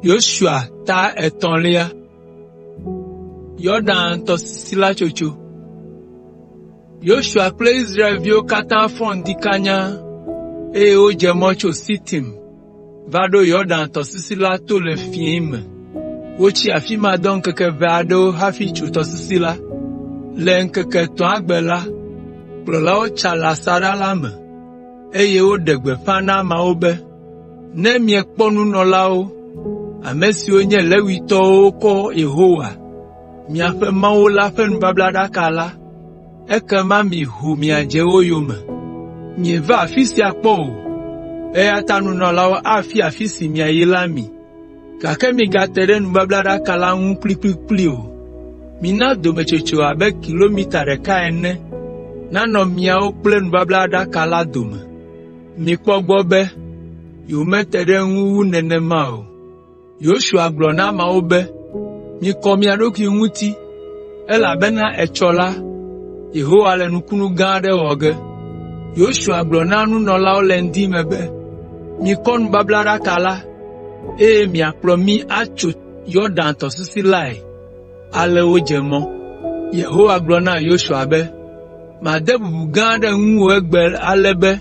Yosua kple Israelviwo katã fɔ ŋdi kanya, eye wodze mɔ tso Sitim va ɖo Yɔdan tɔsisi la to le fiẽ me. Wotsi afi ma dɔ ŋkeke ʋɛ aɖewo hafi tso tɔsisi la. Le ŋkeke etɔ̃a gbe la, kplɔlawo tsa le asaɖa la me, eye woɖe gbeƒã na ameawo be, “Ne miekpɔ nunɔlawo, ame siwo nye Levitɔwo wokɔ Yehowa, miaƒe Mawu la ƒe nubablaɖaka la, ekema miho miadze wo yome. Mieva afi sia kpɔ o, eya ta nunɔlawo afia afi si miayi la mi, gake migate ɖe nubablaɖaka la ŋu kplikplikpli o. Mina dometsotso abe kilomita ɖeka ene nanɔ miawo kple nubablaɖaka la dome. Mikpɔ egbɔ be yewomete ɖe eŋu wu nenema o.” Yosua gblɔ na ameawo be, “Mikɔ mia ɖokui ŋuti, elabena etsɔ la, Yehowa le nukunu gã aɖe wɔ ge.” Yosua gblɔ na nunɔlawo le ŋdi me be, “Mikɔ nubablaɖaka la, eye miakplɔ mí atso Yɔdan tɔsisi lae.” Ale wodze mɔ. Yehowa gblɔ na Yosua be, “Made bubu gã aɖe ŋuwò egbe ale be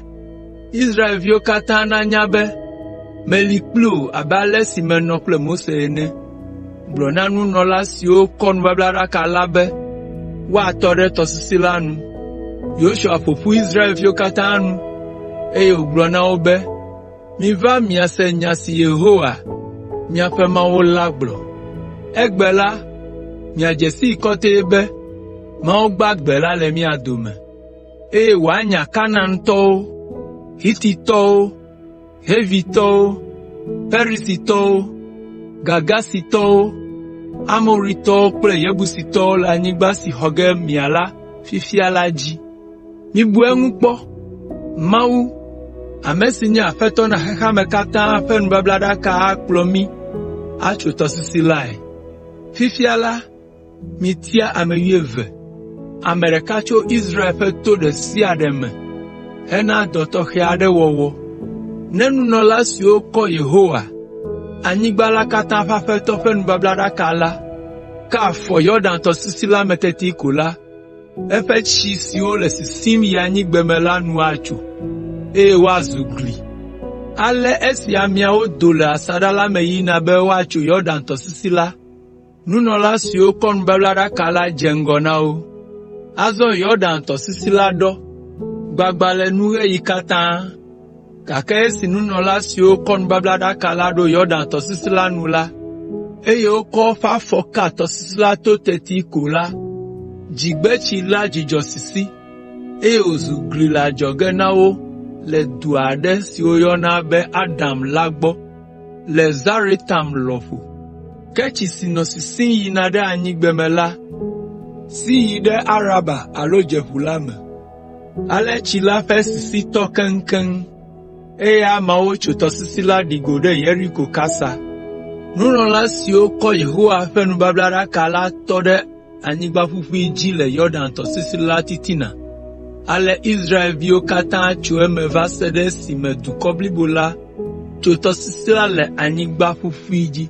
Israelviwo katã nanya be meli kpli wò abe ale si menɔ kple Mose ene. Gblɔ na nunɔla siwo kɔ nubablaɖaka la be woatɔ ɖe tɔsisi la nu.” Yosua ƒo ƒu Israelviwo katã nu, eye wògblɔ na wo be, “Miva miase nya si Yehowa, miaƒe Mawu la gblɔ. Egbe la, miadze sii kɔtɛe be Mawu gbagbe la le mia dome, eye wòanya Kanaantɔwo, Hititɔwo, Hivitɔwo, Perizitɔwo, Girgasitɔwo, Amoritɔwo kple Yebusitɔwo le anyigba si xɔ ge miala fifia la dzi. Mibu eŋu kpɔ! Mawu, ame si nye Aƒetɔ na xexea me katã ƒe nubablaɖaka akplɔ mí atso tɔsisi lae. Fifia la, mitia ame wuieve, ame ɖeka tso Israel ƒe to ɖe sia ɖe me hena dɔ tɔxɛ aɖe wɔwɔ. Ne nunɔla siwo kɔ Yehowa, anyigba la katã ƒe Aƒetɔ ƒe nubablaɖaka la, ka afɔ Yɔdan tɔsisi la me teti ko la, eƒe tsi siwo le sisim yi anyigbeme la nu atso, eye woazu gli. Ale esi ameawo do le asaɖa la me yina be woatso Yɔdan tɔsisi la, nunɔla siwo kɔ nubablaɖaka la dze ŋgɔ na wo. Azɔ Yɔdan tɔsisi la ɖɔ, gbagba le nuŋeɣi katã, gake esi nunɔla siwo kɔ nubablaɖaka la ɖo Yɔdan tɔsisi la nu la, eye wokɔ woƒe afɔ ka tɔsisi la to teti ko la, dzigbetsi la dzudzɔ sisi, eye wòzu gli le adzɔge na wo le du aɖe si woyɔna be Adam la gbɔ le Zaretan lɔƒo. Ke tsi si nɔ sisim yina ɖe anyigbeme la si yi ɖe Araba alo Dzeƒu la me. Ale tsi la ƒe sisi tɔ keŋkeŋ, eye ameawo tso tɔsisi la ɖi go ɖe Yeriko kasa. Nunɔla siwo kɔ Yehowa ƒe nubablaɖaka la tɔ ɖe anyigba ƒuƒui dzi le Yɔdan tɔsisi la titina. Ale Israelviwo katã tso eme va se ɖe esime dukɔ blibo la tso tɔsisi la le anyigba ƒuƒui dzi.